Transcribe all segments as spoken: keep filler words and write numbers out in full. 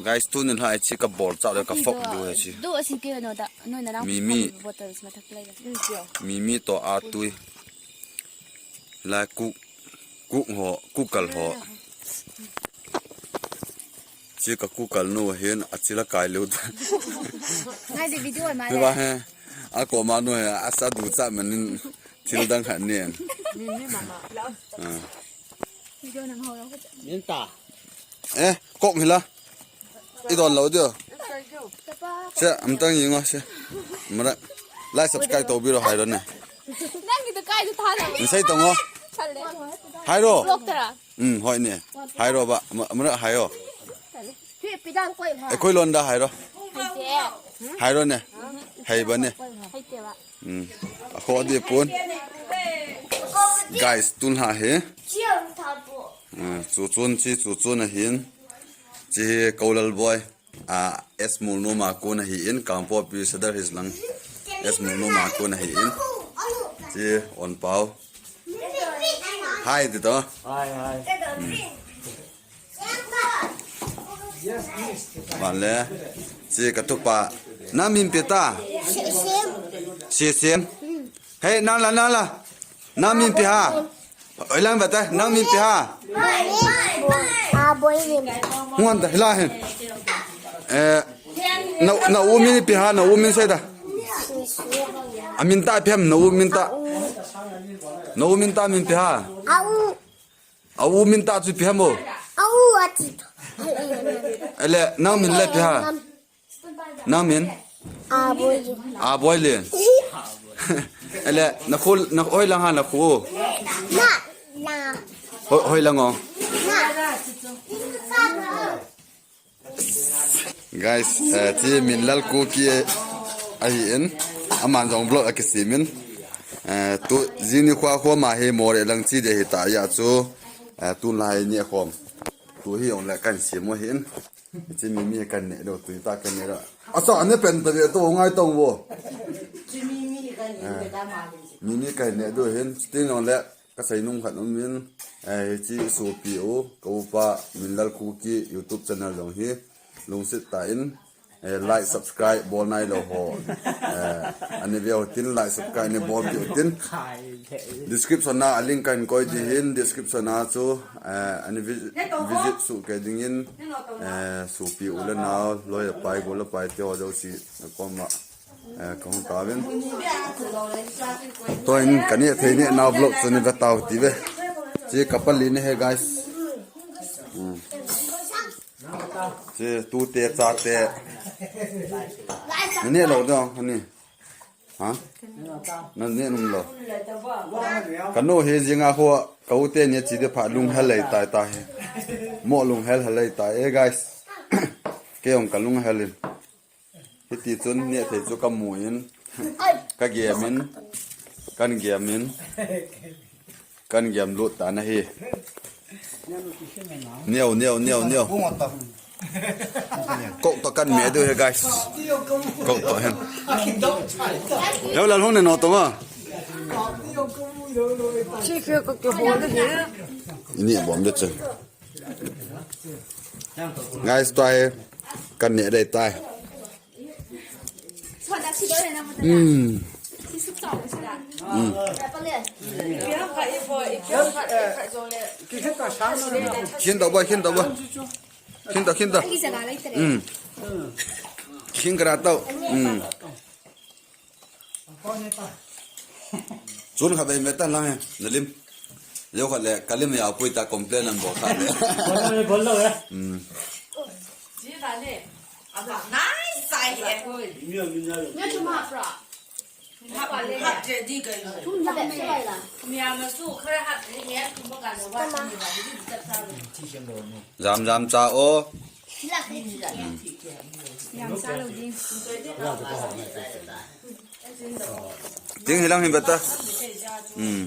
Guys, tuni lha hiche kabol chah le ka fork diu hiche. Do asi ke no da. No na na. Mimi. Bottles mathak lai. Mimi to atui. Lai kuk, kuk ho, kukal ho. Hiche ka kukal nu hin achila kai lou ta. Ngai je video ma. Hiva he. Akoma nu he asa du cha manin thil dang khat nen. Mimi mama. Ah. Video nang ho lo. Minta. Eh, kok hila. I don lo dio. Se, amtang yingo se. Mara. Like subscribe to biro hairo ne. Nang kita kai tu thala. Ni sai tongo. Hairo. Vlog tara. Um, hoi ne. Hairo ba. Mara hairo. Hi pidang koi ha. E koi londa hairo. Hairo ne. Hei ba ne. Haite ba. Um. Akho di pun. Guys, tun ha he. Chiang tha po. Ah, chu chun chi, chu chun ahin. Chi hi Kolal boy. Ah, S Mulnuma kon ahin, Kangpokpi Sadar Hills lang. S Mulnuma kon ahin. Chi Onpau. Hi, ti to. Hi, hi. Vale. Chi katupa. Nang min ipi ta? Sesem. Sesem. Hei, nang la, nang la. Nang min ipi ham? Oi lang bata, nang min ipi ham? Aboilin. Huan ta, hila hin. Eh, na, na u min ipi ham, na u min sei ta. Amin ta ipi ham, na u min ta. Na u min ta min ipi ham? Au. A u min ta chu ipi ham o? A u ati. Ele, nang min le ipi ham? Nang min? Aboilin. Aboilin. Ele, na khu, na hoi lang ham na khu? Na, na. Hoi, hoi lang o. Na. Guys, eh, chi Minlal Kuki ahin, aman jong vlog akisimin. Eh, tu jing nikho kho ma hi Moreh lang chi ding ahi ta ya chu, eh, tun lha hi neh khom. Tu hi ong le kan sim u hin. Chi Mimi kan neh lou, tu ta kan neh lou. Asa ne pen ta ve to ngai tong vo. Chi Mimi kan neh lou ta ma hin. Mimi kan neh lou hin, tin ong le. Ka seinung khat um in, eh, hichi sopi u, ka upa Minlal Kuki YouTube channel jong hi, lungset tah in, eh, like, subscribe, bol nailou ho. Eh, ani veu tin, like, subscribe, ni bolpeh u tin. Description a, a link kahin koi ding hin, description a chu, eh, ani vi-, visit suh kei ding in, eh, sopi u le nao, loi le pai, gol le pai, te ho jouse, na kom a. Eh, kahung tauvin. Tuin kaneh thei neh nau vlog chu ni ve tau ti ve. Chi ka pali ni he, guys. Hmm. Chi tute chate. Ni neh lou ding, ani. Ha? Na neh nom lou. Ka nu hi jing a khu, ka u teni chi ding phat lunghel lei tai tai. Mo lunghel hel lei tai, eh, guys. Kei jong ka lunghel in. Hiti chun neh thei chu ka mu in, ka gem in, kan gem in, kan gem lut tan ahi. Neo, neo, neo, neo. Kok to kan me du he, guys. Kok to hen. Leo la hung ne no to ma. Ini bom de che. Guys, tua hi kan neh dei tai. Hmm. Hmm. Khin to boy, khin to boy. Khin to, khin to. Hmm. Khin kara to. Hmm. Chun kha bei meta lang he, na lim. Leo kha le, ka lim ya pui ta complain an bol kha le. Bol lo, bol lo, eh. Hmm. Ji ta le. Aba, nice sai he. Nya chu ma pra. Hap, hap je di kai. Thum la me la. Mya ma su khara hap ne ne thum ba ka lo wa ni ba di ta sa. Jam jam cha o. Jam sa lo di. Ting hilang hin bata. Hmm.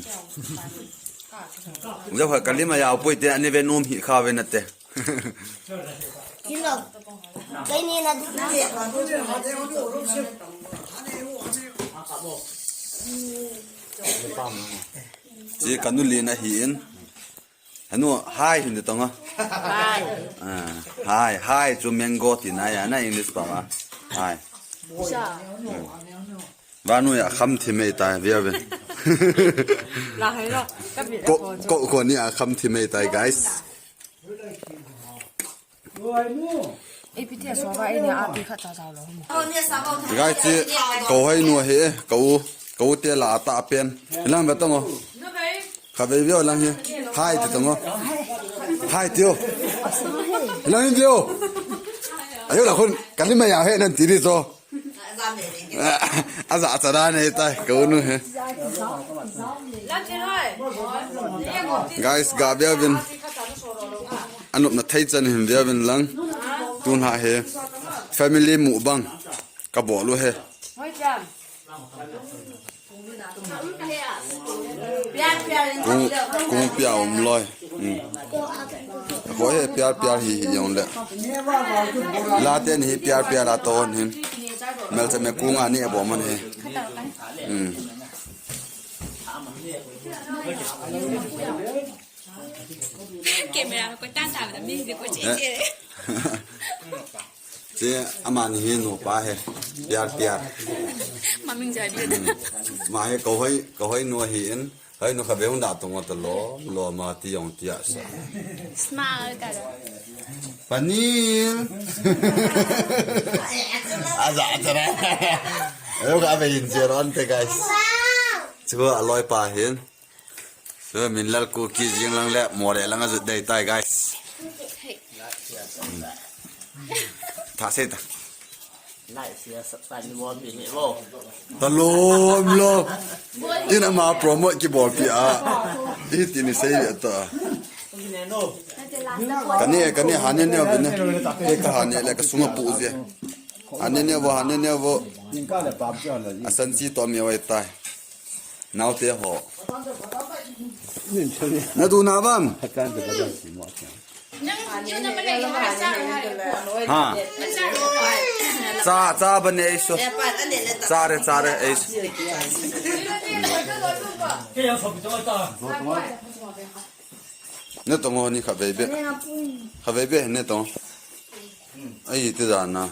Jao kha ka lim a ya pui te ani ve nom hi kha ve na te. Kilo. Kai ni na du. Chi ka nu le na hi in. Hanu, hi, Hindi tong a. Hi. Ah, hi, hi, chu mango tina ya na English pa ma. Hi. Sa. Hmm. Vanu ya kham thi mei tai, via ve. La hai lo. Ka bi ko, ko, ko ni a kham thi mei tai, guys. A P T S wa ba ini a pi khat cha cha lo. Guys, chi, ko hai nu he, ko, ko te la ta pen. Lang ba tong o. Kha vei vei lang hi. Hi ti tong o. Hi ti o. Lang hi ti o. Ayo la khun, kalima ya he nan ti di so. Aza acha dan he tai, ko nu he. Guys, ga bia vin. Anop na thei chan hin bia vin lang. Tun ha he. Family mukbang. Ka bol u he. Kung, kung pia um loi. Hmm. Ko he piar piar hi hi jong le. La te ni hi piar piar a ton hin. Mel se me kung ani abo man he. Hmm. Camera ko tan ta da mi ko che che. Che amani hi nupa he. Piar piar. Ma min ja di. Hmm. Ma he ko hoi, ko hoi nu hi in. Hoi nu kha be hung da tong ta lo, lo ma ti jong ti a sa. Smile ka da. Panil. Aza, aza. Ayo ka be in che ron te, guys. Chu a loi pa hin. So, min lal ku ki jing lang le, mo le lang a zut dei tai, guys. Tha sei ta. Like, share, subscribe ni bol pi ni bo. Ta lom lom. Ina ma promote ki bol pi a. I ti ni sei le ta. Kani, kani, hane ne, bine. Ke ka hane le ka sunga pu je. Hane ne bo, hane ne bo. Asan si to mi wai tai. Naote ho. Na du na bam. Ha. Cha, cha ba ne isu. Cha re, cha re isu. Ne tong ho ni kha vei be. Kha vei be ne tong. Ai, ti da na.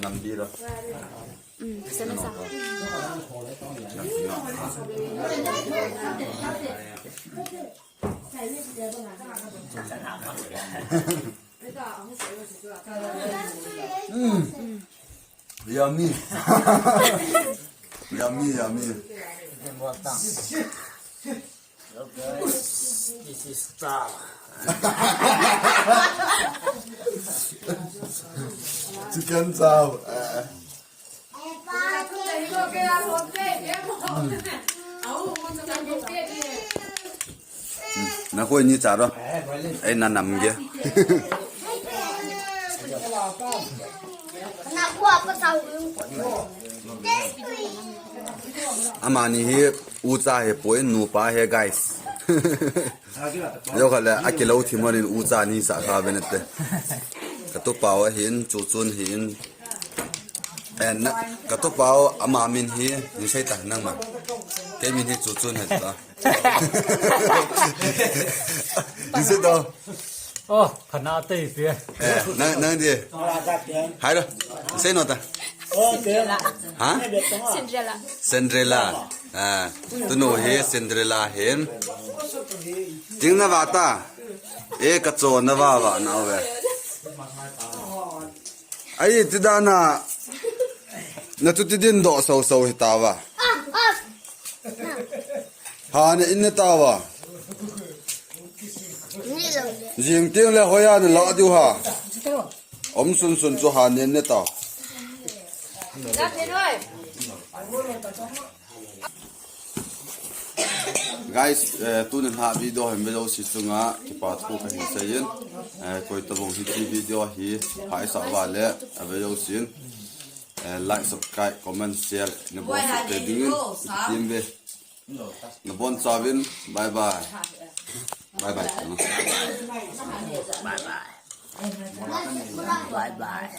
Nambi ro. Mm. Yummy. Yummy, yummy. This is chow. Chicken chow. Na khoi ni cha ro. Ei, na nam ge. Amani hi ucha hi poi, nupa hi, guys. Yo kha le, akilou thim in ucha ni sa kha ve nate. Ka tupau ahin, Chuchun hin. Eh, na, ka tupau ama min hi, ni sei ta nang ma. Kei min hi Chuchun he ta. Ni sei to. Oh, khana tei pe. Eh, nang, nang di. Hai lo. Sei no ta. Ha? Cinderella. Cinderella. Ah, tunu hi Cinderella hin. Ting na va ta. E ka cho na va va na ve. Ai, ti da na. Na tu ti din do so so hi ta va. Ha ne in ne ta va. Jing ting le hoya ne la diu ha. Om sun sun chu ha ne ne ta. Guys, eh, tuni a video hin ve jouse chunga kipa thu kahin seiyin. Eh, koi tabang hiche video hi phaisa uva le ave jousen, eh, like, subscribe, comment, share nabon sah te dingin ikitem uve. Nabon chauvin, bye bye. Bye bye. Bye bye. Bye bye.